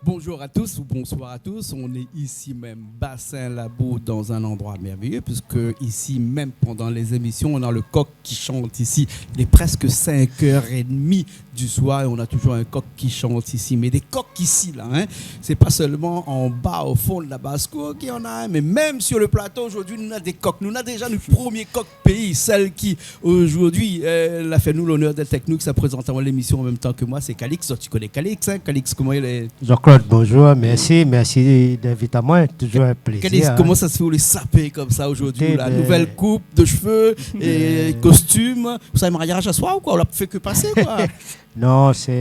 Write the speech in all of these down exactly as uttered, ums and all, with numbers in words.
Bonjour à tous ou bonsoir à tous. On est ici même, Bassin Labou, dans un endroit merveilleux, puisque ici même, pendant les émissions, on a le coq qui chante ici. Il est presque cinq heures et demie du soir et on a toujours un coq qui chante ici. Mais des coqs ici, là, hein. C'est pas seulement en bas, au fond de la basse-cour qu'il y en a un, mais même sur le plateau, aujourd'hui, nou néna des coqs. Nou néna déjà nout promié coq péi, sèl ki, aujourd'hui, euh, la fé anou lonèr d'èt avèk nou, ki sa prézant amoin lémisyon an mèm tan ke moin, sé Calix. Zot i koné Calix, hein. Calix, koman i lé ? Jean-Claude, bonjour, mèrsi, mèrsi d'invit amoin, toujour in plézir, hein. Calix, koman sa sé fé ou lé sapé konmsa zordi, la ? Nouvèl koup de shové, é kostim. Ou sa mariaz aswar ou koi ? Ou la fé ke pasé, koi ? Non, sé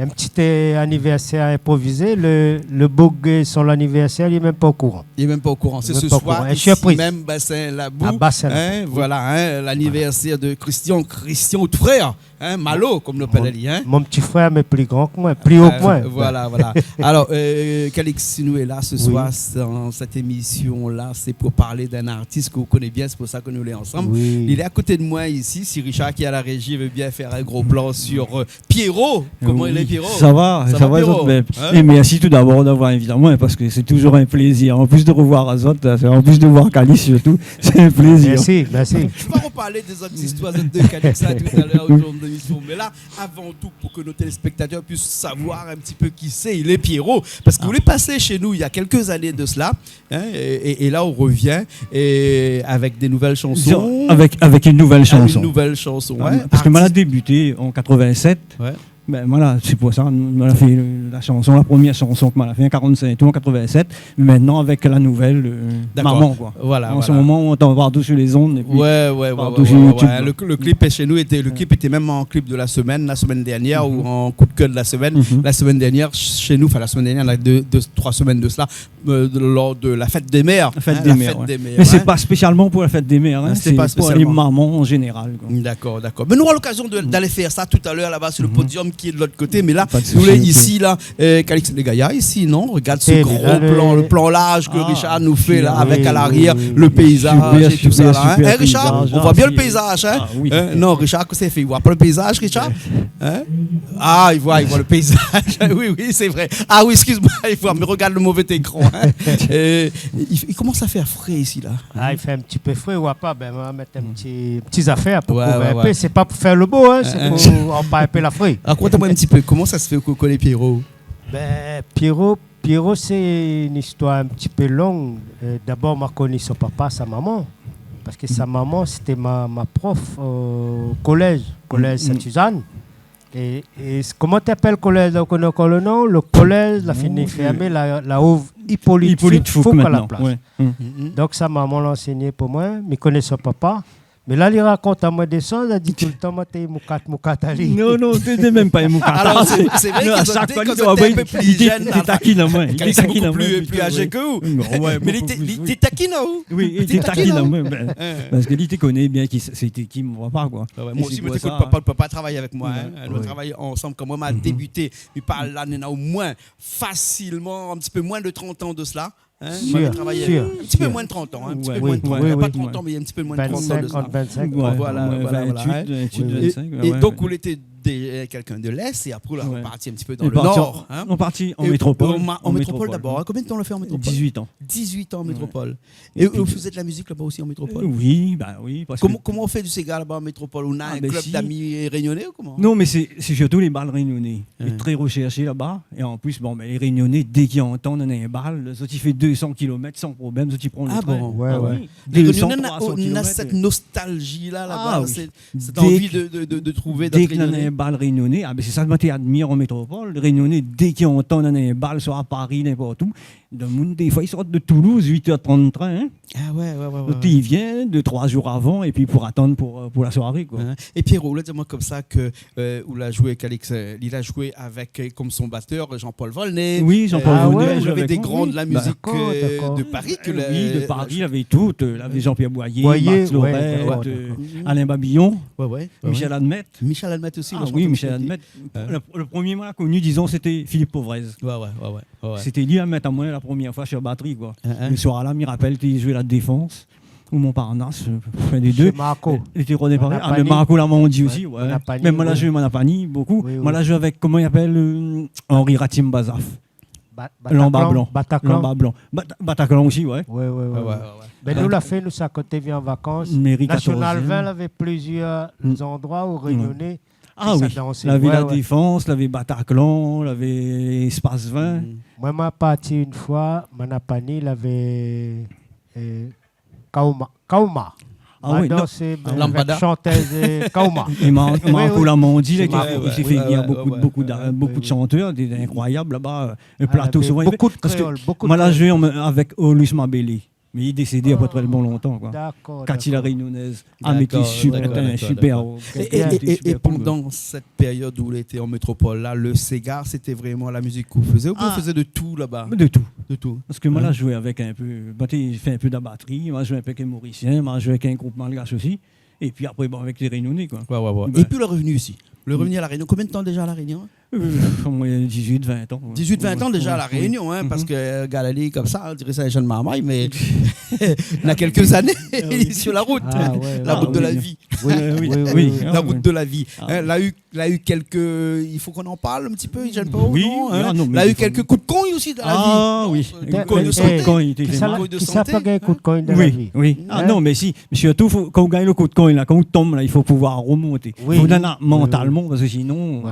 in ti, euh, anivèrsèr inprovizé. Le, le boug, euh, son anivèrsèr, li lé mèm pa okouran. Li lé mèm pa okouran. Sé se soir, isi mèm, Bassin Labou. A Bassin Labou. Hein, voilà, hein, l'anivèrsèr de Christian, Christian, out frèr, hein, Malo, konm nou apèl ali, hein. Mon ti frèr, mé pli gran ke moin, pli o ke moin. Euh, voilà, voilà. Alors, euh, Calix, si nou lé la se soir, dan sèt émisyon-la, sé pou parl d'in artis ke ou koné bien, sé pou sa ke nou lé ansanm. Oui. Li lé a koté de moin isi. Si Richard, ki lé a la réji, i vé bien fé in gro plan sur, euh, Pierrot. Koman i lé, Pierrot ? Sa va, sa va, Pierrot ? Zot mèm. Hein ? É mèrsi tou dabor d'avoir invit amoin, parske sé toujour in plézir. An plis de revoir azot, an plis de voir Calix sirtou, sé in plézir. Mèrsi, mèrsi. Nou va reparl de zot zistoir, zot dé, Calix, la, talèr, o kour de lémisyon. Mé la, avan tou, pou ke nout téléspèktatèr i pé savoir in ti pé kisa i lé, Pierrot, parske ou lé pasé shé nou néna kèk zané de sela, hein, é, é, é la ou revien, é avèk dé nouvèl shanson. Avèk, avèk in nouvèl shanson. Ah, in nouvèl shanson, ouais. Parske moin la débuté an quatre-vingt-sept. Ouais. Ben voilà, sé pou sa, moin la fé la shanson, la promièr shanson ke moin la fé an quarante-cinq tours, an quatre-vingt-sept. Mintnan avèk la nouvèl, euh, Maman, koi. D'accord. Voilà, voilà. An se moman, ou antann partou sur les ondes, épi partou sur YouTube, koi. Ouais, ouais, ouais. Le, le clip shé nou lété, le clip lété mèm an clip de la semaine, la semaine dernière, ou an coup de cœur de la semaine. La semaine dernière, shé nou, enfin, la semaine dernière, néna dé, dé, troi semèn de sela, euh, de, lors de la fête des mères. La fête des mères, ouais. Mé sé pa spésialman pou la fête des mères, hein, sé pou lé maman an zénéral, koi. D'accord, d'accord. Mé nou nora lokazion de, d'alé fé sa talèr laba sur le podium ki lé de lot koté. Mé la, nou lé isi, la, euh, Calix, lé gayar isi, non ? Regard se gro plan, le plan large ke Richard nou fé la, avèk a l'arièr le péizaz é tout sa la, hein. Super, super péizaz. Hein, Richard, ou voi bien le péizaz, hein ? Ah oui. Hein ? Non, Richard, kosa i fé ? I voi pa le péizaz, Richard ? Hein ? Ah, i voi, i voi le péizaz. Oui, oui, sé vré. Ah oui, excuse-moi, i voi, mé regard le mové ékran, hein. Euh, i, i komans a fé fré isi, la. Ah, i fé in ti pé fré, ou voi pa, ben, nou va mèt in ti, ti zafèr pou kouvèr in pé. Ouais, ouais. Sé pa pou fé le bo, hein, sé pou anpar in pé la fré. Rakont amoin in ti pé, koman sa sé fé ou koné Pierrot ? Ben, Pierrot, Pierrot, sé in zistoir in ti pé long. Euh, dabor, moin la koni son papa, sa maman. Parske sa maman, sété ma, ma prof o kolèz, kolèz Sainte-Suzanne. É, é s-, koman i apèl kolèz la, ou koné ankor le non ? Le kolèz la fini fèrmé, la, la ouv Hippolyte Fouk, Hippolyte Fouk a la plas. Mintnan, ouais. Donk sa maman la anségné pou moin, mi koné son papa. Mé la, li rakont amoin dé shoz, la di toultan moin té moukat, moukat ali. Non, non, té, té mèm pa in moukat. Alors, c'est, c'est vrai que zot té, kan zot té in pé pli jenn, li té takin amoin, li té takin amoin, pli azé ke ou. Non, ouais, bokou pli, oui. Mé li té, li té takin aou. Oui, li té takin amoin, ben, parske li té koné bien ki sé, sété ki mon papa, koi. Ah ouais, moin osi, moin té ékout papa, le papa i travay avèk moin, hein. Nou la travay ansanm kan moin la débuté. Mi parl la, néna omoin fasilman in ti pé moin de trant an de sela. Hein, moin la travay in ti pé moin de trant an, hein, in ti pé moin de trant an. Oui, oui, oui. Pa trant an, mé in ti pé moin de trant an de sela. Vingt-cinq, vingt-cinq. Ouais, voilà, vingt-huit, vingt-cinq, ouais. É, é donk, ou lété dé-, kèlkin de l'Est, é apré ou la reparti in ti pé dan le Nord, hein. Nou la parti an métropol. É ou la, an métropol dabor, hein. Konbien de tan ou la fé an métropol ? Dix-huit an. Dix-huit an an métropol. É ou té fé de la mizik laba osi an métropol ? Euh, oui, ben oui, parske... Koman, koman ou fé du séga laba an métropol ? Ou néna in klub d'ami rényoné ou koman ? Non, mé sé, sé sirtou lé bal rényoné. Lé tré reshèrshé laba. É an plis, bon, ben, lé rényoné, dé ki antann in bal, zot i fé deux cents kilomètres san problèm, zot i pran le trin. Ah bon ? Ouais, ouais. Lé rényoné, néna, néna sèt nostalzi la, laba, sèt anvi de, de, de, de trouv dot rényoné. Dé ki néna in bal rényoné, ah ben, sé sa moin té admir an métropol. Rényoné, dé ki antann in bal, soi a Paris, ninport ousa, demoun, défoi, i sort de Toulouse, huit heures trente de trin, hein. Ah ouais, ouais, ouais. Donk, i vien dé, troi zour avan, épi pou atann pou, euh, pou la soiré, koi. Hein. É Pierrot, ou la di amoin konmsa ke, euh, ou la zoué, Calix, euh, li la zoué avèk, euh, konm son batèr, Jean-Paul Volnay. Oui, Jean-Paul Volnay, ou lavé dé gran de la mizik, euh, de Paris, ke la, oui, de Paris, lavé tout, euh, lavé Jean-Pierre Boyer, Max Lorette, euh, Alain Babillon, Michel Admette. Michel Admette osi, ouais. Oui, Michel Admette. Le, le premié moin la koni, dizon, sété Philippe Pauvrez. Ouais, ouais, ouais, ouais, ouais. Sété li la mèt amoin la promièr foi sur batri, koi. Hein, hein. Le soir la, mi rapèl, té i zoué La Défense ou Montparnasse, euh, enfin, les deux. Chez Marco. Li té rodé Paris. Ah, mé Manapany. Marco Lamandi osi, ouais. Manapany, ouais. Mèm moin la zoué Manapany, bokou. Oui, oui. Moin la zoué avèk, koman i apèl, euh, Henri Ratim Bazaf. Ba-, Lanba Blanc. Bataklan. Lanba Blanc. Bat-, Bataklan osi, ouais. Ouais, ouais, ouais. Ah ouais, ouais, ouais. Bin, nou la fé, nou, sa koté vien an vakans. Méri National katorzièm. Vin lavé plizièr landroi ou Rényoné i sa dansé. Ah oui. Lavé La Défense, lavé Bataklan, lavé Espace vingt. Moin, ma parti in foi, Manapany, lavé, euh, Kaoma. Kaoma. Ah oui, non. Dansé, euh, avèk shantèz, euh, Kaoma. Lambada. É Mar-, Marco Lamandi, la, i fé vnir bokou, bokou de shantèr, dé, dé inkroiyab laba, euh, plato, souvan. Lavé bokou de kréol, bokou de kréol. Parske moin la zoué avèk Aulus Mabélé. Mé li lé désédé apré trè bon lontan, koi. Dakor, dakor. Kati la Rényonèz. Ah, mé té super, té in super. Dakor, dakor. É, é, é, é pandan sèt périod ou lété an métropol la, le séga, sété vréman la mizik k'ou fé, oubien ou fé de tou laba ? De tou. De tou. Parske moin la zoué avèk in pé, bin, té fé in pé de batri, moin la zoué in pé avèk morisien, moin la zoué avèk in group malgash osi. Épi apré, bon, avèk lé Rényoné, koi. Ouais, ouais, ouais. Bin. Épi le revni isi. Le revni a La Rényon. Konbien de tan déza a La Rényon ? Euh, omoin dizuit, vin an. Dizuit, vin an déza a La Rényon, hein, parske, euh, Galali, konmsa, on diré sa in jenn marmay, mé na kèlk zané, li lé sur la rout. Ah oui. La rout de la vi. Oui, oui, oui. La rout de la vi. Hein, la u, la u kèlk, i fo k'ou an parl in ti pé, i zèn pa, non, hein ? Oui, ah non, mé la u kèlk kou d'kogn osi dan la vi. Ah oui. Kou d'kogn de santé. Kisa la pa gingn kou d'kogn dan la vi ? Oui, oui. Ah non, mé si, mé sirtou, fo, kan ou gingn le kou d'kogn la, kan ou tonm la, i fo pouvoir remonté. Oui. Fo néna mantalman, parske sinon,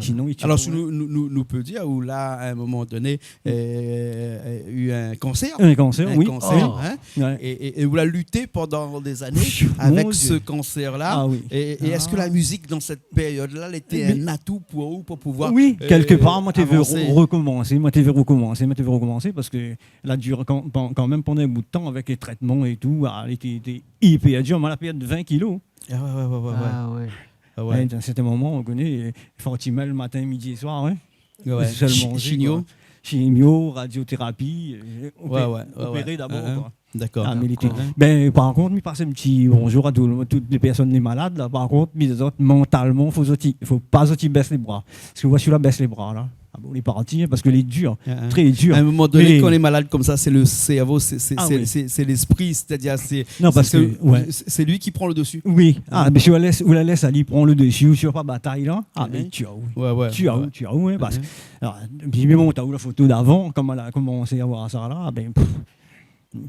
sinon, i tienbo. Alor, si nou, nou, nou, nou pé dir, ou la, a in moman doné, euh, eu in kansèr. In kansèr, oui. In kansèr, hein. Ouais. É, é, é ou la lit pandan dé zané avèk se kansèr-la. Ah oui. É, é èske la mizik dan sèt périod-la, lété in atou pou ou, pou pouvoir, euh, avansé ? Oui, kèlk par, moin té vé re-, rekomansé, moin té vé rekomansé, moin té vé rekomansé, parske la dir kan, kan, kan mèm pandan in bout de tan avèk lé trètman é tou, ah, lété, lété ipèr dir. Moin la pèrd vin kilo. Ah ouais, ouais, ouais, ouais, ouais. Ah ouais. Ah ouais. É dan sèrtin moman, ou koné, euh, Fatima le matin, midi é soir, hein. Ouais, ouais. Sèl manzé, koi. Chi-, chimio. Chimio, radiotérapi, euh, opé-, opéré dabor, koi. Hein, hein. Dakor. Ah, mé lété, bin, par kont, mi pas in ti bonjour a tout le, tout lé pèrsone lé malad la. Par kont, mi di azot, mantalman, fo zot i, fo pa zot i bès lé bra. Parske ou voi, si ou la bès lé bra la, ah bon, lé parti, hein, parske lé dir, trè dir. A in moman doné, kan lé malad konmsa, sé le sèrvo, sé, sé, sé, sé léspri, sétadir, sé, sé li ki pran le desi. Non, parske, ouais. Oui. Ah, mé si ou la lès, ou la lès ali pran le desi, ou si ou la pa batay la, ah, mé tiaou. Ouais, ouais. Tiaou, tiaou, hein, parske, alor, pi mi mont aou la foto d'avan, kan moin la komansé a voir sa la, bin, pff,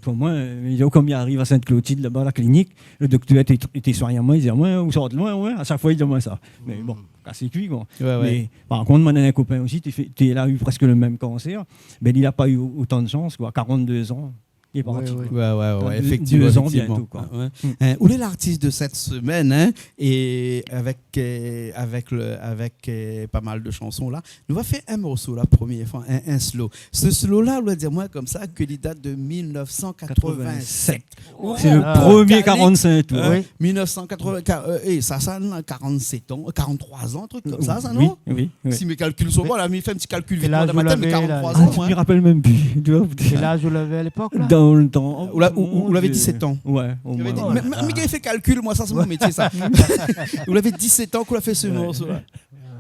pou moin, euh, mi di, kan mi ariv a Sainte-Clotilde, laba, la klinik, le doktèr té, té soign amoin, li di amoin, ou sort loin, ouais, a shak foi, li di amoin sa. Mé bon, kasé kui, koi. Ouais, ouais. Mé par kont, moin néna in kopin osi, té fé, té la u prèsk le mèm kansèr. Bin, li la pa u otan de shans, koi, karant-dé zan. Li lé parti, koi. Ouais, ouais, ouais, dé, éfèktivman, dé zan bientôt, koi. Ouais, ouais. Hein, ou lé l'artis de sèt semèn, hein, é avèk, euh, avèk le, avèk, euh, pa mal de shanson la. Nou va fé in morso la, promié foi, in, in slow. Se slow-la, ou la di amoin konmsa ke li dat de mil nèf san katrevin-sèt. Katrevin-sèt. Sé le promié karant-sink tour. Oui. Mil nèf san katrevin, ka-, euh, é sa, sa, non, karant-sèt an, euh, karant-troi zan, in trik konmsa, sa, non ? Oui, oui, oui. Si mé kalkil son bon, la, mi fé in ti kalkil vit dan ma tèt, mé karant-troi zan, moin. Kèl az ou lavé la ? Ah, mi rapèl mèm pi. Ou la, ou, ou lavé disèt an. Mon Dieu. Ouais, omoin. Mé, mé, mé, mé, fé kalkil, moin, sa, sé mon métié, sa. Ou lavé disèt an kan ou la fé se morso-la.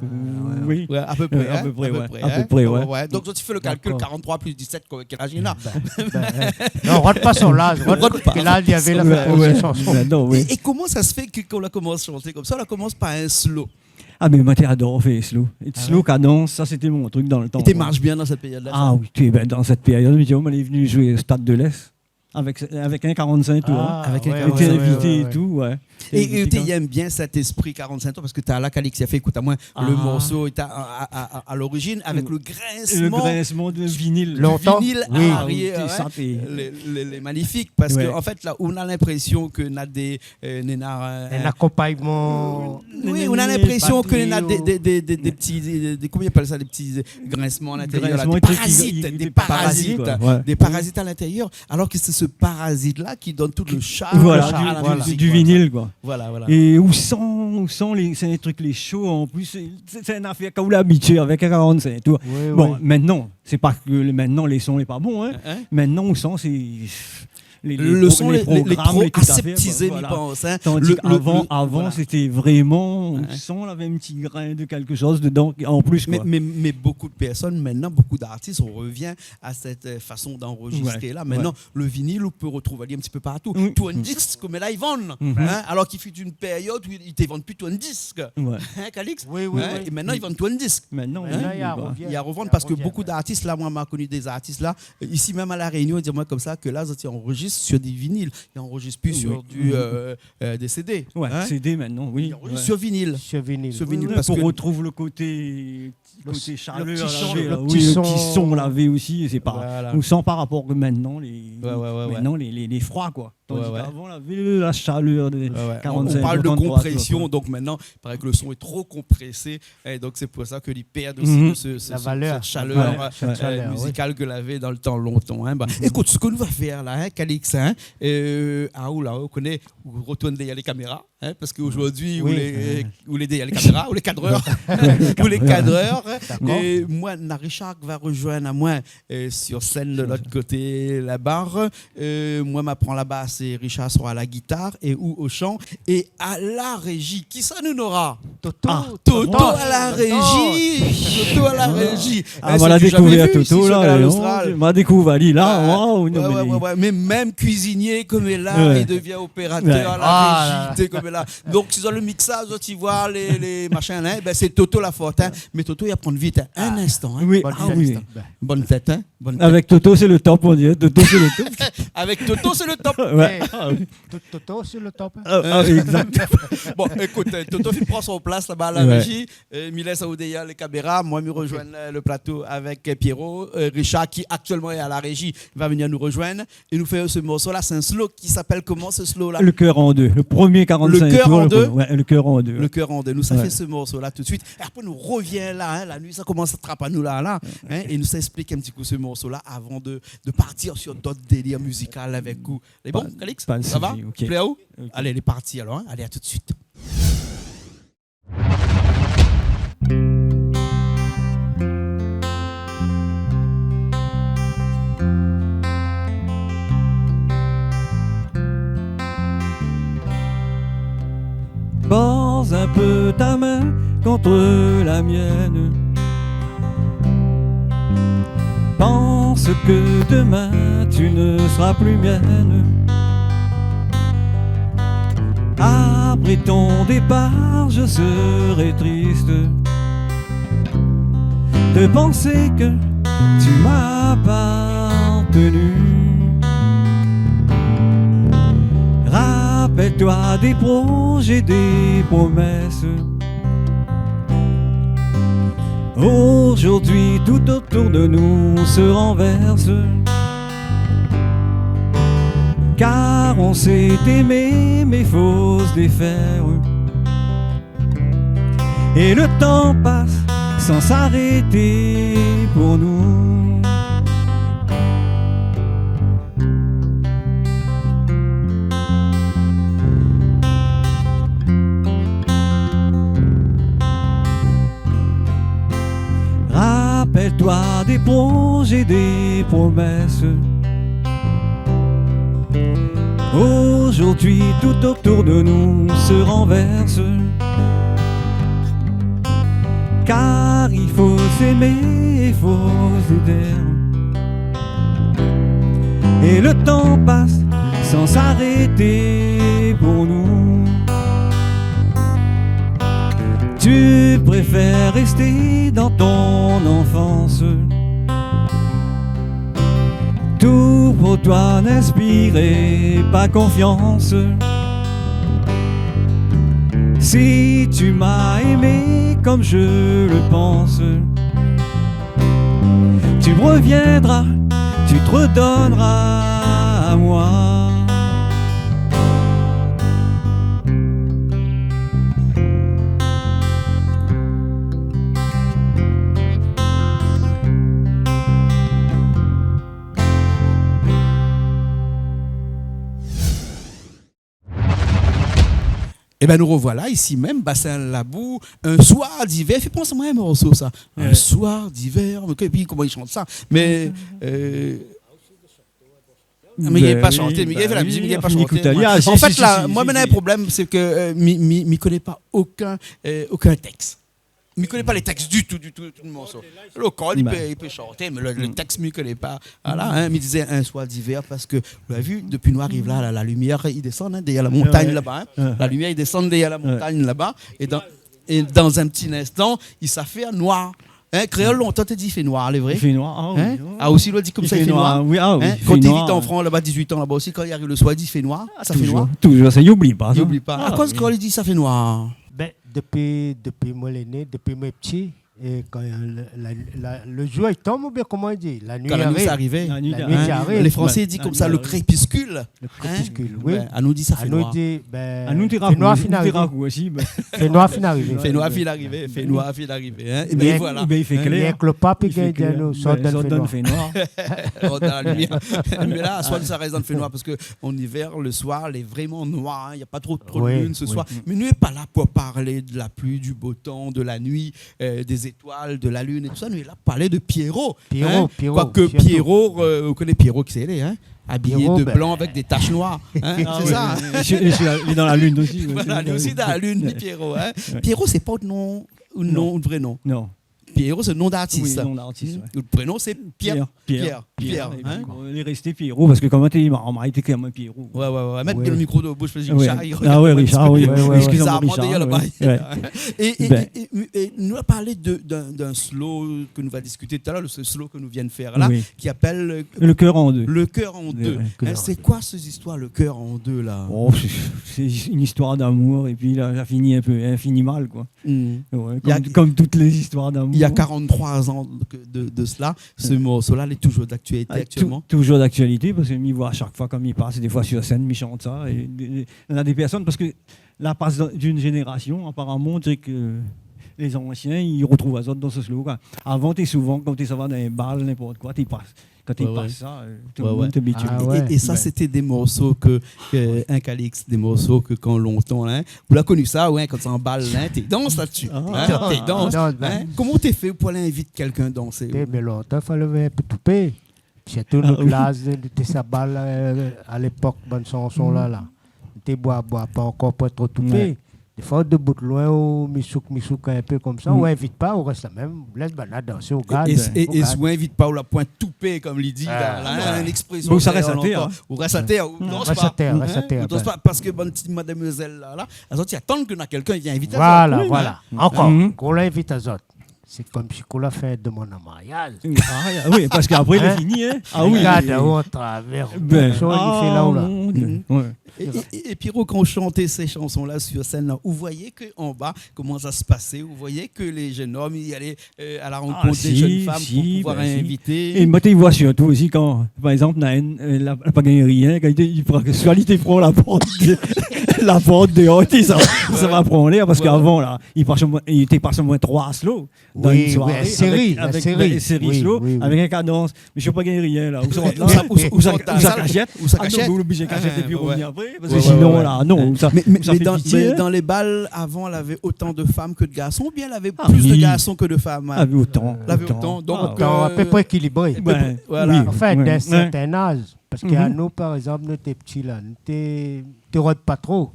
Euh, oui. Ouais, a pé pré, hein, a pé pré, ouais. A pé pré, ouais. Ouais, ouais. Donk, zot i fé le kalkil, dakor, karant-troi plis disèt, koi, kèl az li néna ? Bin, bin, euh, non, rod pa son laz, rod pa kèl az li avé la fé shanson. Bin non, oui. É, é koman sa se fé ke, kan ou la komans shanté konmsa, ou la komans par in slow ? Ah, mé moin té ador fé slow. Ah ouais ? Slow, kadans, sa, sété mon trik dan le tan, koi. É té marsh bien dan sèt périod-la, sa ? Ah oui, té, bin, dan sèt périod, mi di, oh, moin lé vni zoué Stade de l'Est. Avèk, avèk in karant-sink tour, hein. Ah, ouais, ouais, ouais. Avèk in karant-sink tour, ouais. É, é té i èm bien sèt éspri karant-sink tour, parske ta la, Calix, la fé ékout amoin le morso, é ta, a, a, a, a lorizin, avèk le grinsman de vinil. Lontan. Vinil a larièr, hein. Ah oui, té sa, té... Lé, lé, lé manifik, parske, an fèt, la, ou na linprésion ke na dé, euh, néna, euh, in akonpagnman. Oui, ou na linprésion ke néna dé, dé, dé, dé, dé ti, dé, dé, koman i apèl sa, dé ti, euh, grinsman a l'intérieur, la, dé parazit, dé parazit, koi. Grinsman, dé trik, dé parazit, ouais. Dé parazit a l'intérieur, alor ke sé se parazit-la ki donn tout le sharm, voilà, a la mizik, du, du vinil, koi. Voilà, voilà. É ou san, ou san lé, sé in trik lé sho, an plis, sé, sé, sé in afèr ke ou lé abitié avèk in karant-sink tour. Oui, oui. Bon, mintnan, sé pa ke le, mintnan, le son lé pa bon, hein. Hein, hein. Mintnan, ou san, sé, lé, lé son lé, lé, lé tro aseptizé, mi pans, in. Tandi ke avan, avan, sété vréman, ou san, lavé in ti grin de kékshoz dedan an plis, koi. Mé, mé, mé bonpé de pèrsone, mintnan, bonpé d'artis, on revien a sèt, eu, fason d'anrozistré la. Mintnan, le vinil, ou pé rotrouv ali in ti pé partou. Tourn-disk, koméla i vann, in, alor k'i fut in périod ousa i té vann pi tourn-disk. In, Calix ? Oui, oui, oui. É mintnan, i vann tourn-disk. Mintnan, oui, i revien. I revien parske bonpé d'artis la, moin, ma koni dé zartis la, eu, isi mèm a La Rényon, i di amoin konmsa ke la, zot i anrozistr sur dé vinil, i anrozistr pi sur du, eu, eu, dé CD, in ? CD mintnan, oui. I anrozistr sur vinil. Sur vinil. Sur vinil, oui, parske pou rotrouv le koté, le koté shalèr, le ti son lavé osi, sé pa, ou san par rapor ke mintnan, lé, mintnan, lé, lé, lé froi, koi. Tandi ke avan, lavé la shalèr dé karant-sink, trant-troi, koi. On parle de compression, donc maintenant, il paraît que le son est trop compressé, et donc c'est pour ça que li pèrd osi de ce, ce, cette chaleur, euh, musicale ke lavé dan le tan lontan, hein. Bah, écoute, ce que nou va fèr la, hein, Calix, hein, euh, ah, ou la, ou koné, ou rotourn dèrièr lé kaméra, hein, parske zordi, ou lé, ou lé dèrièr lé kaméra, ou lé kadrèr. Ou lé kadrèr. D'accord. É moin, na Richard ki va rozoinn amoin, euh, sur scène de l'autre côté la barre. Euh, moin, ma pran la bass é Richard sera à la guitare é ou au chant. É à la régie, kisa nou nora ? Toto. Ah, Toto à la régie. Toto à la régie. Ah, eh, ma la dékouvèr Toto la, non, ma la dékouvèr ali la. Waouh, non, mé mèm kuizinié koméla, li devien opératèr à la régie, té koméla. Donk, si dan le mixage, zot i voi lé, lé machin la, bin, sé Toto la fot, hein. Mé Toto, li aprann vit, hein. In instan, hein. Bonne tête, hein. Bonne tête. Avec Toto, c'est le top, on dirait. Toto, c'est le top. Avec Toto, c'est le top. Ouais. Eh, ah oui. To-, Toto, c'est le top, hein. Ah, ah, exact. Bon, écoute, euh, Toto, fine pran son plas laba à la régie. Euh, mi lès aou dèrièr lé kaméra. Moin, mi rozoinn, euh, le plato avèk, euh, Pierrot. Euh, Richard, qui actuellement est à la régie, va venir nous rejoindre. É nou fé se morso la, sé in slow ki s'appelle comment, ce slow la ? Le cœur en deux, le premier quarante-cinq tours, le, ouais, le cœur en deux. Le cœur en deux. Nou sa fé se morso la tout de suite. É apré nou rovien la, hein, la nuit sa i komans trap anou la, la, hein, é nou sa ésplik in ti kou se morso la avan de, de partir sur d'autres délires musicaux avèk ou. Lé bon, Calix ? Sa va ? Plé aou ? Allez, lé parti alors, hein. Allez, à tout de suite. Pose un peu ta main contre la mienne. Pense que demain tu ne seras plus mienne. Après ton départ, je serai triste de penser que tu m'as appartenu. Rappelle-toi des projets, des promesses. Aujourd'hui, tout autour de nous se renverse. Car on s'est aimé, mais faut se défaire. Et le temps passe sans s'arrêter pour nous. Rappelle-toi des projets, des promesses. Aujourd'hui, tout autour de nous se renverse. Car il faut s'aimer, il faut se taire. Et le temps passe sans s'arrêter pour nous. Tu préfères rester dans ton enfance. Tout pour toi n'inspire pas confiance. Si tu m'as aimé comme je le pense, tu reviendras, tu te redonneras à moi. Ében, nou rovoila isi mèm, Bassin Labou, Un soir d'hiver. Fé pans amoin in morso, sa. Un soir d'hiver. Mé épi, koman i shant sa ? Mé, euh, Mé li la pa shanté, mé li la fé la mizik, mé li la pa shanté. An fèt, la, moin, mi néna in problèm, sé ke, euh, mi, mi, mi koné pa okin, euh, okin tèks. Mi koné pa lé tèks ditou, ditou, ditou le morso. Lo kor, li pé, li pé shanté, mé le, le tèks, mi koné pa. Voilà, hein, mi dizé in soir d'ivèr, parske, ou la vi, dopi nou ariv la, la, la limièr i désann, hein, dèrièr la montagn laba, hein. La limièr i désann dèrièr la montagn laba, é dan, é dan in ti instan, i sa fé noir. Hein, kréol lontan té di i fé noir, lé vré ? I fé noir, ah oui. Ah, osi, ou la di konmsa, i fé noir. Oui, ah oui, i fé noir. Kan té vit an Frans laba, dizuit an laba osi, kan i ariv le soir, i di i fé noir, sa fé noir. Toujour, toujour, sa, i oubli pa sa. I oubli pa. Ah, akoz kan li di sa fé noir ? Ben, dopi, dopi moin lé né, dopi moin lé pti, é kan, euh, le, la, la, le jour i tonm, oubien koman i di ? La nuit arrive. Kan la nuit sa arivé. La nuit i ariv. Lé Fransé i di konmsa, le crépuscule. Le crépuscule, oui. Anou di sa fé noir. Anou di, ben, anou té fé noir, fine arivé. Fé noir, fine arivé. Fé noir, fine arivé. Fé noir, fine arivé, hein. É ben voilà. Oubien i fé klèr. Avèk le pap, i gingn di anou, sort dan le fé noir. Sort dan le fé noir. Rant dan la limièr. Mé la, soir, sa i rès dan le fé noir, parske an ivèr, le soir, lé vréman noir, hein. Na pa tro, tro de lune se soir. Mé nou lé pa la pou parl de la pli, du bo tan, de la nuit, euh, dé zétoil, de la lune é tousa. Nou lé la pou parl de Pierrot. Pierrot, hein. Pierrot, sirtou. Koike Pierrot, euh, ou koné Pierrot, kisa i lé, hein ? Abiyé de blan avèk dé tash noir, hein, sé sa, hein. Li lé dan la lune osi, ouais. Voilà, li lé osi dan la lune, Pierrot, hein. Pierrot, sé pa out non, out non, out vré non. Non. Pierrot, sé le non d'artis. Oui, non d'artis, ouais. Out prénon, sé Pierre. Pierre, Pierre, hein. Li lé rèsté Pierrot, parske kan moin té, ma, ma, li té kré amoin Pierrot. Ouais, ouais, ouais. Mèt le mikro dan out boush, parske Richard, i rogard amoin in ti pé. Ah ouais, Richard, oui. Eskizamon, dèrièr laba. É, é, é nou la parl de, d'in, d'in slow ke nou va diskité talèr, le, se slow ke nou vien de fèr la, ki apèl, euh, Le cœur en deux. Le cœur en deux. Ouais, ouais. Hein, sé koi se zistoir, le cœur en deux, la ? Oh, sé, sé in zistoir d'amour, épi la, sa i fini in pé, hein, fini mal, koi. Ouais, konm, konm tout lé zistoir d'amour. Na karant-troi an de, de, de sela, se morso-la, lé toujour d'aktualité aktièlman ? Ah, tou-, toujour d'aktualité, parske mi voi a shak foi kan mi pas, défoi sir sèn, mi shant sa, é dé, dé, na dé pèrsone, parske la pas d'in, d'in zénérasion, aparaman, sé ke lé zansien, i rotrouv azot dan se slow, koi. Avan, té souvan, kan té sava dan in bal, ninport koi, té pas, kan té pas sa, euh, tout le moun té abitié. Ah ouais. É, é sa, sété dé morso ke, ke, hein, Calix, dé morso ke kan lontan, hein, ou la koni sa, ouais, kan sé an bal, hein, té dans la-dsi, hein, té dans, hein. Koman ou té fé pou alé invit kèlkin dansé ? Té, mé lontan, falé in pé toupé. Sirtou nout laz, té sa bal, euh, a lépok, bann shanson la, la. Té boir, boir pa ankor, pa tro toupé. Ouais. Défoi, debout loin, ou misouk, misouk in pé konmsa, ou invit pa, ou rès la mèm, lès banna dansé, ou gard, é, é, é si ou invit pa, ou la poin toupé, konm li di, la, la, in ékspresion kréol ankor. Ou rès atèr, hein. Ou rès atèr, ou dans pa, hein, ou dans pa, parske bann ti madmwazèl la, la, azot i atann ke na kèlkin i vien invit azot. Voilà, voilà. Ankor, kan ou la invit azot, sé konmsi ou la fé demann an mariaz. Ah, oui, parske apré, lé fini, hein. Ah oui. Gard aou an travèr. Ben, sa i fé la ou la. Ah, mon Dieu. Ouais. É, é, é, é Pierrot, kan ou shant sé shanson-la sir sèn-la, ou voyé ke anba, koman sa i pasé, ou voyé ke lé jenn om i alé, euh, a la rankont dé jenn fanm pou pouvoir invité. Ah, si, si, ben si. É moin té voi sirtou osi kan, par égzanp, na inn, euh, la, la pa gingn rien, kan li té, li pran, soi li té pran la port dé, la port déor, li té sa, sa va pran lèr, parske avan, la, li pas omoin, li té pas omoin troi slow dan in soiré, oui, oui, in séri, avèk, avèk, in séri, ben, séri slow, oui, oui, avèk in kadans. Mé mi pa gingn rien la. Ou sort la, ou sa, ou sa, ou sa kashèt. Ah non, mé ou lé oblizé kashèt épi rovnir apré, parske sinon, la, non, ou sa, mé, mé, ou sa fé dan, pitiyé, mé dan lé bal, avan, lavé otan de fanm ke de garson, oubien lavé plis de garson ke de fanm, hein ? Ah, otan, otan. Lavé otan. Donk, euh, apépré ékilibré. Ben, voilà. Anfin, d'in sèrtin az, parske anou, par égzanp, nou té pti la, nou té, té rod pa tro.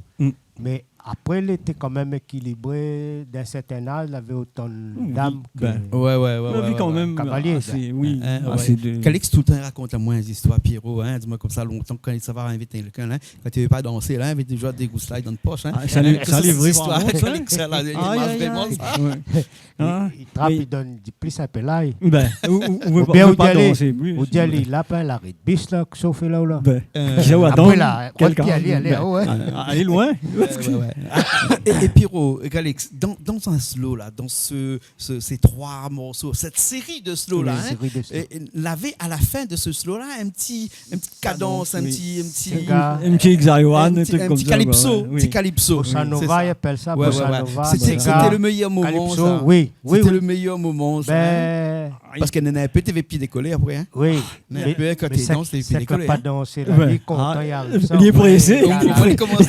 Mé apré, lété kanmèm ékilibré, d'in sèrtin az, lavé otan d'dam ke kavalié, koi. Hein, ouais. Calix toultan i rakont amoin in zistoir, Pierrot, hein, di amoin konmsa, lontan, kan li sava invit kèlkin, hein, kan li vé pa dansé, la, li mèt toujour dé gous lay dan posh, hein. Ah, sa lé vré, zistoir, par kont, sa. Calix, sa, la, li marsh vréman, sa. Hein ? Li, li trap, mé li donn, li di plis in pé lay. Ben, ou, ou, ou vé pa, oubien ou vé pa dansé, oui, ou di ali, lapin, la, arèt bis la, kosa ou fé la, ou la. Ben, euh, kisa ou atann ? Apré la, kèlkin, alé, alé, ben, ouais, alé loin. Ouais, ouais, ouais. É, é Pierrot, é Calix, dan, dan in slow la, dan se, se, sé troi morso, sèt séri de slow la, hein, é, é lavé a la fin de se slow la, in ti in ti kadans, in ti, in ti, in ti hexagonal, in ti kalipso, in ti kalipso. Bossa nova, i apèl sa bossa nova, séga, kalipso, oui, oui. Sété le méyèr moman, sa. Sété le méyèr moman, sa, hein. Ben, Parske néna in pé té vé pié dékolé apré, in. Oui. Mé in pé, kan té i dans, té vé pié dékolé, in. Sèk la pa dansé la, li lé kontan, li ariv sa. Li lé présé, li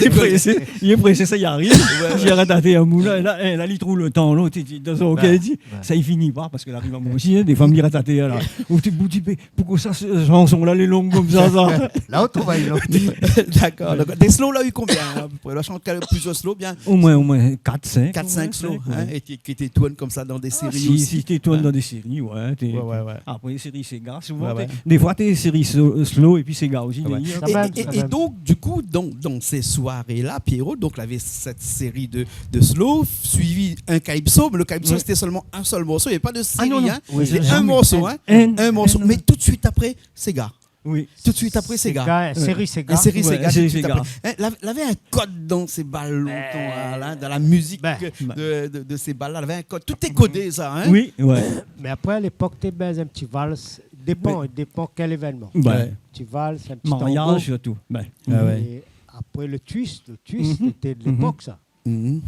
lé présé, li lé présé, sa i ariv. Li ratat in moulin, la, li trouv lo tan, lot, li di, dan son kèr, li di, sa i fini pa, parske la ariv amoin osi, in, défoi mi ratat la. Ou té, ou té, mé poukosa shanson-la lé long konmsa, sa ? La ou trouv ali long. Dakor. Donk, dé slow, la u konbien, in, a pé pré ? La shant plizièr slow, bien. Omoin, omoin kat, sink. Kat, sink slow, in, é ki, ki té tourn konmsa dan dé séri osi. Ah, si, si, té tourn dan dé séri, oué. Apré, séri séga, souvan, défoi, té séri slow épi séga osi, déyèr. É, é, é donk, du kou, dan, dan sé soiré-la, Pierrot, donk, lavé sèt séri de, de slow, suivi in calypso, mé lo calypso, sété solman in sèl morso, navé pa de séri, in. Sété in morso, in. In morso. Mé tout suit apré, séga. Oui. Tout suit apré, séga. Séga, in séri séga. In séri séga, tout suit apré. In, lavé, lavé in kod dan sé bal lontan, la, dan la mizik de, de, de sé bal-la, lavé in kod. Tout lé kodé, sa, in. Oui, oué. Mé apré, a lépok, té bèz in ti vals. Dépan, dépan kèl événman. Ti vals, in ti tango. Mariaz, sirtou. É apré, lo twist, lo twist, sété de lépok, sa. Bin,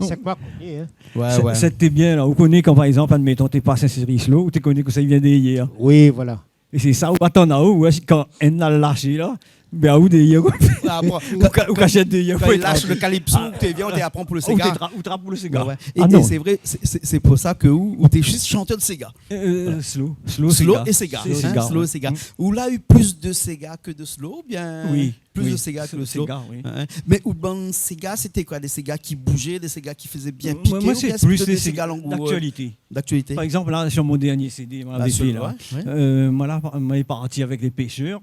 sé kosa ou koné, in. Oué, oué. Sété bien, la. Ou koné kan, par égzanp, adméton, té pas in séri slow, ou té koné kosa i vien déyèr. Oui, voilà. É sé sa, ou atann aou, oué, kan inn la lashé, la, bin, ou déyèr, koi. Ou ka-, ou kashèt déyèr, kan i lash lo calypso, ou té vien, ou té aprann pou lo séga. Ou té tra-, ou trap pou lo séga. Oué, oué. É, é sé vré, sé, sé, sé pou sa ke ou, ou té zis shantèr de séga. Euh, slow, slow é séga. Slow é séga. Sé séga, oué. Ou la u plis de séga ke de slow, oubien ? Oui. Plis de séga ke de slow. Séga, oui. In. Mé out bann séga, sété koi ? Dé séga ki bouzé, dé séga ki fézé bien piké, oubien sé plis dé séga langouré ? Séga, oui. Séga, euh, d'aktualité. D'aktualité. Par égzanp, la, sur mon dernier C D, moin la, euh, moin la, moin lé parti avèk lé péshèr.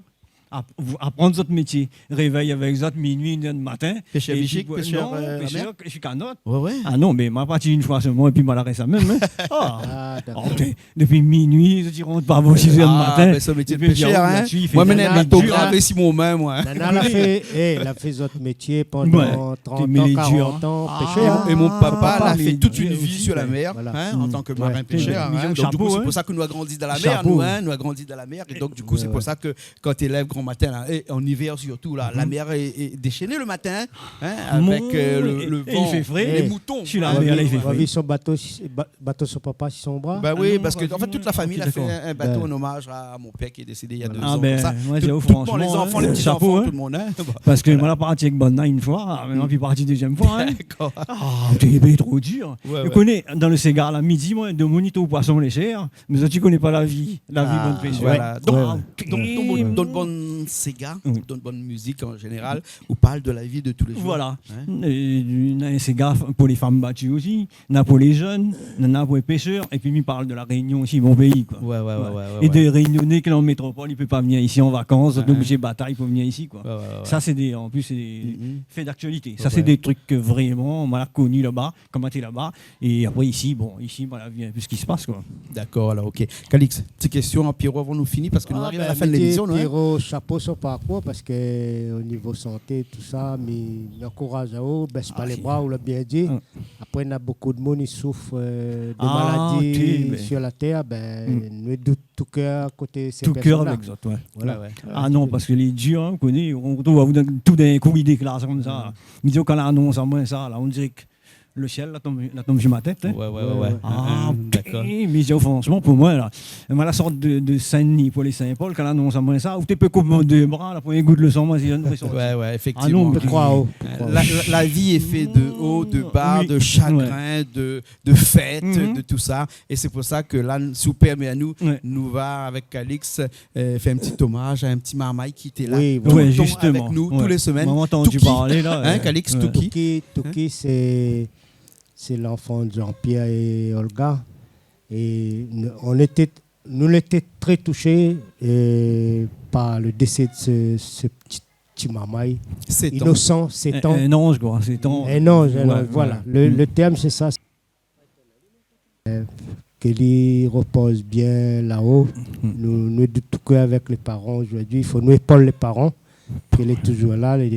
Ap-, aprann zot métié. Révèy avèk zot, minui, inn èr di matin. Péshèr bichik, péshèr, non, euh, péshèr, la mèr ? Péshèr kanot. Oué, oué. Ah non, mé moin la parti in foi solman, épi moin la rès la mèm, in. Ah, dakor. Dépi minui, zot i rant pa avan sis èr di matin. Ah, bin, sa, métié de péshèr, in. Moin, mi néna in bato gravé si mon min, moin. Nana la fé, é, la fé zot métié pandan trant an, karant an, péshèr. É mon papa la fé tout in vi sur la mèr, in, an tan ke marin péshèr, in. Donk, du kou, sé pou sa ke nou la grandi dan la mèr, nou, in. Nou la grandi dan la mèr. É donk, du kou, sé pou sa ke kan té lèv gran matin, la, é an ivèr sirtou, la, la mèr lé, lé déshéné lo matin, in, avèk, euh, lo, lo van, lé mouton. Sur la mèr, la, i fé fré. Ou la vi son bato, si, ba-, bato son papa si son bra. Bin oui, parske, an fèt, tout la fami la fé in, in bato an omaz a mon pèr ki lé désédé néna dé zan, konmsa. Ah bin, moin, tout, tout, bon, lé zanfan, lé ti zanfan, tout lo moun, in. Voilà. Parske moin la parti avèk banna in foi, mé moin la pi parti dézièm foi, in. Dakor. Ah, té bien tro dir. Oué, oué. Ou koné, dan lo séga, la, midi, moin, domoun i trouv poison lé shèr. Mé sa, ou koné pa la vi, la vi bann péshèr. Ah, voilà. Donk, donk, donk, donk, bann séga, donk, bann mizik an zénéral, ou parl de la vi de tou lé zour. Voilà. In ? É, euh, néna in séga pou lé fanm bati osi, néna pou lé jenn, néna pou lé péshèr, épi mi parl de La Rényon osi, mon péi, koi. Oué, oué, oué. É dé Rényoné ki lé an métropol, i pé pa vnir isi an vakans, zot lé oblizé batay pou vnir isi, koi. Oué, oué, oué. Sa, sé dé, an plis, sé dé fé d'aktualité. Sa, sé dé trik ke vréman, moin la koni laba, kan moin té laba. É apré, isi, bon, isi, moin la vi in pé sak i spas, koi. Dakor, alor, OK. Calix, ti késtion a Pierrot avan nou fini, parske nou ariv a la fin de lémisyon, non ? Ah bin, mi di Pierrot, shapo son parkour, parske o nivo santé, tousa, mi, mi ankouraz aou, bès pa lé bra, ou la bien di. Apré, néna bonpé d'moun i soufr, euh, de maladi sur la tèr, bin, nou lé de tou kèr koté sé pèrsone-la. Tou kèr avèk zot, oué. Voilà. Ah non, parske lé dir, in, ou koné, ou trouv aou dan, tout d'in kou i déklar konmsa. Mi di, kan la anons amoin sa, la, on diré ke lo sièl la tonm, la tonm sur mon tèt, in. Oué, oué, oué, oué. Ah, dakor. Mé mi di aou fransman, pou moin, la, moin la sort de, de Sin-Dni pou alé Sin-Pol, kan la anons amoin sa, ou té pé koup mon dé bra, la, pou in gout lo san, moin, si mi sorti. Oué, oué, éfèktivman. Ah non, mé ou pé krwar, ou pé krwar. La, la, la vi lé fé de o, de ba, de shagrin, de, de fèt, de tousa. É sé pou sa ke la, si ou pèrmé anou, nou va avèk Calix, euh, fé in ti omaz a in ti marmay ki té la toultan avèk nou, tou lé semèn. Oui, voilà. Touki, in, Calix, Touki. Touki, Touki, sé, sé l'enfant de Jean-Pierre et Olga. É nou, on était, nou lété très touchés, euh, par le décès de ce, ce petit, ti marmay. Sept ans. Inosan, sept ans. In, in anz, koi, sept ans. In anz, in anz, voilà. Oué. Le, le tèrm, sé sa. Euh, ke li ropoz bien laba. Nou, nou lé de tou kèr avèk lé paran zordi. I fo nou épol lé paran, ke lé touzour la, lé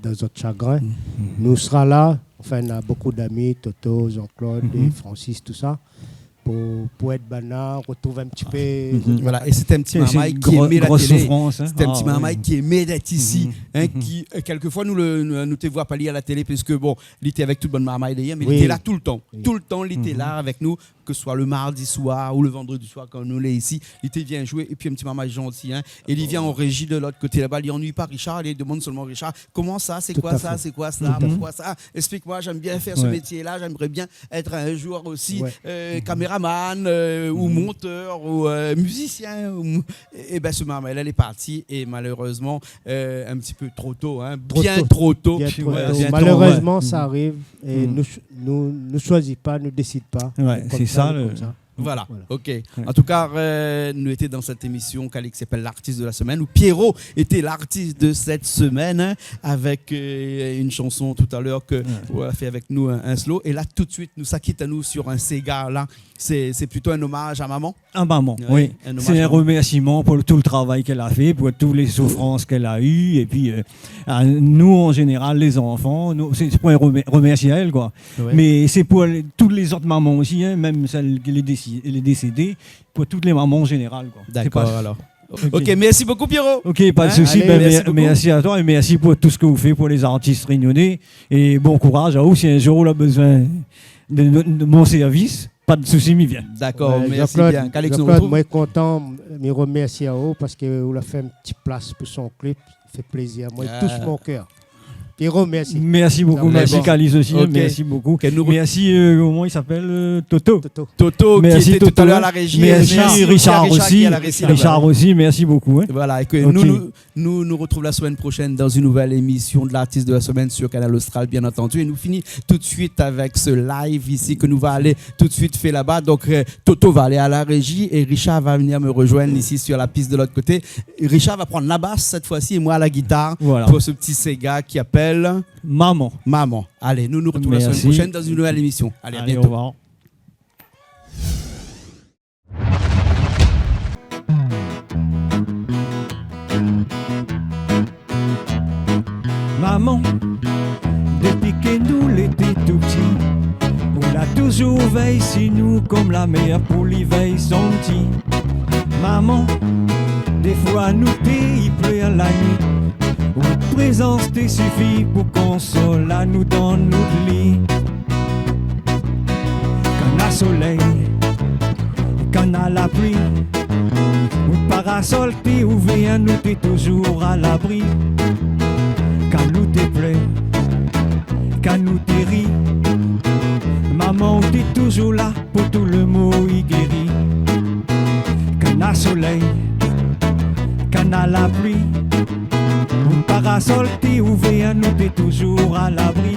dan zot shagrin. Nou sra la, anfin, néna bonpé d'ami, Toto, Jean-Claude, é Francis, tousa, pou, pou èd banna rotrouv in ti pé. Voilà, é sété in ti marmay ki émé la télé. Sé in gro, gro soufrans, in. Sété in ti marmay ki émé d'èt isi, in, ki, euh, kèlkefoi, nou le, nou, nou té voi pa li a la télé, puiske, bon, li té avèk tout bann marmay dèrièr, mé li té la toultan. Oui. Toultan, li té la avèk nou. ke se soi le mardi soir ou le vandredi soir, kan nou lé isi, li té vien zoué, épi in ti marmay zanti, in, é li vien an réji de lot koté laba, li anui pa Richard, li demann solman Richard, koman sa, sé koi sa, sé koi sa, poukoi sa ? Explik amoin, j'aime bien faire ce métier-là, j'aimerais bien être un jour aussi, euh, caméraman, euh, ou monteur, ou, euh, musicien, ou m-, é bin, se marmay-la, lé parti, é malérezman, euh, in ti pé tro to, in, bien tro to. Malérezman, sa i ariv, é nou sh-, nou, nou shoizi pa, nou désid pa. Voilà, OK. An tou ka, euh, nou lété dan sèt émision, Calix, i apèl l'artiste de la semaine, ou Pierrot était l'artiste de cette semaine, in, avèk, euh, in shanson talèr ke ou la fé avèk nou, in, in slow. É la, tout suit, nou sa kit anou sur in séga, la. Sé, sé plito in omaz a momon. A momon, oui. Sé in romèrsiman pou tout le travay k'èl la fé, pou tout lé soufrans k'èl la u, épi, euh, a nou, an zénéral, lé zanfan, nou, sé, sé pou romè-, romèrsi aèl, koi. Mé sé pou lé, tout lé zot momon osi, in, mèm sèl ki lé dési-, lé désédé, pou tout lé momon an zénéral, koi. Dakor, alor. OK, mèrsi bokou, Pierrot. OK, pa de sousi. Alé, bin, mèrsi bokou. Mèrsi a toi é mèrsi pou tout sak ou fé pou lé zartis rényoné. É bon kouraz aou, si in zour ou la bezoin de, de, de mon sèrvis, pa de sousi, mi vien. Dakor, mèrsi bien. Calix, nou retrouv. Jean-Claude, moin lé kontan, mi romèrsi aou parske ou la fé in ti plas pou son klip. Fé plézir. Moin, i toush mon kèr. Pierrot, mèrsi. Mèrsi bokou. Mèrsi, Calix osi, mèrsi bokou. Mèrsi, euh, koman i apèl, euh, Toto. Toto, ki lété talèr a la réji. Mèrsi, Richard osi. Richard osi, mèrsi bokou, in. Voilà, é ke nou, nou, nou, nou retrouv la semaine prochaine dans une nouvelle émission de l'artiste de la semaine sur Kanal Austral, bien entendu. É nou fini tout suit avèk se live isi ke nou va alé tout suit fé laba. Donk, euh, Toto va alé a la réji é Richard va vnir me rejoindre isi sur la piste de l'ot koté. Richard va pran la bas sèt foi-si é moin a la gitar pou se ti séga ki apèl Momon. Momon. Alé, nou, nou retrouv la semaine prochaine dans une nouvelle émission. Alé, à bientôt. Au revoir. Momon, dépi ke nou lété tou pti, ou la touzour vèy si nou konm la mèr pou li vèy son pti. Momon, défoi nou té i plèr la nuit, out prézans té sifi pou konsol anou dan nout li. Kan na solèy, kan na la pli, out parasol té ouvèr, nou té touzour a labri. Kan nou té plèr, kan nou té ri, momon, ou té touzour la pou tout le mo i géri. Kan na solèy, kan na la pli, out parasol té ouvèr, nou té touzour a labri.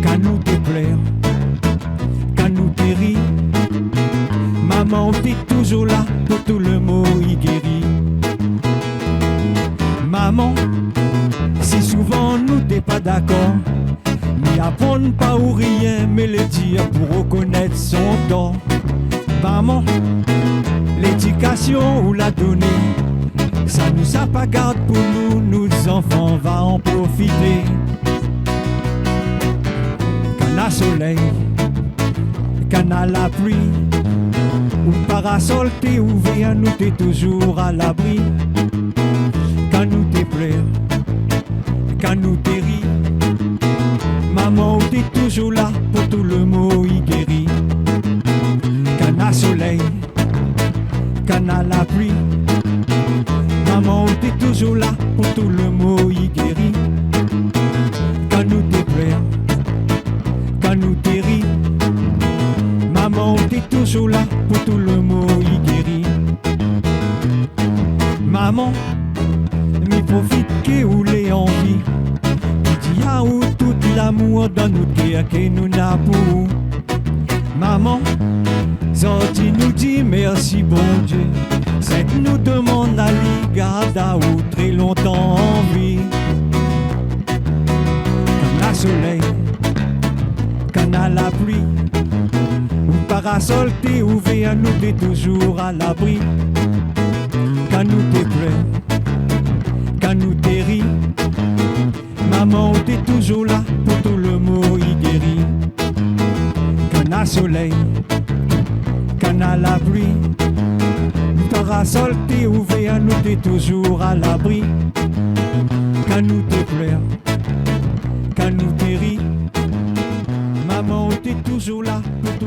Kan nou té plèr, kan nou té ri, momon, ou té touzour la pou tout le mo i géri. Momon, si souvan nou té pa dakor, mi aprann pa ou rien, mé lé dir pou rekonèt son tor. Momon, lédikasion ou la doné, sa nou sa pa gard pou nou, nout zanfan va an profité. Kan na solèy, kan na la pli, out parasol té ouvèr, nou té touzour a labri. Kan nou té plèr, kan nou té ri, momon, ou té touzour la pou tout le mo i géri. Kan na solèy, kan na la pli, momon, ou té touzour la pou tout le mo i géri. Kan nou té plèr, kan nou té ri, momon, ou té touzour la pou tout le mo i géri. Momon, mi profit ke ou lé an vi, pou dir aou tout lamour dan nout kèr ke nou na pou ou. Momon, zordi nou di mèrsi Bondié, sèt nou domann ali gard aou trè lontan an vi. Kan na solèy, kan na la pli, out parasol té ouvèr, nou té touzour a labri. Kan nou té plèr, kan nou té ri, momon, ou té touzour la pou tout le mo i géri. Kan na solèy, kan na la pli, out parasol té ouvèr, nou té touzour a labri. Kan nou té plèr, kan nou té ri, momon, ou té touzour la pou tout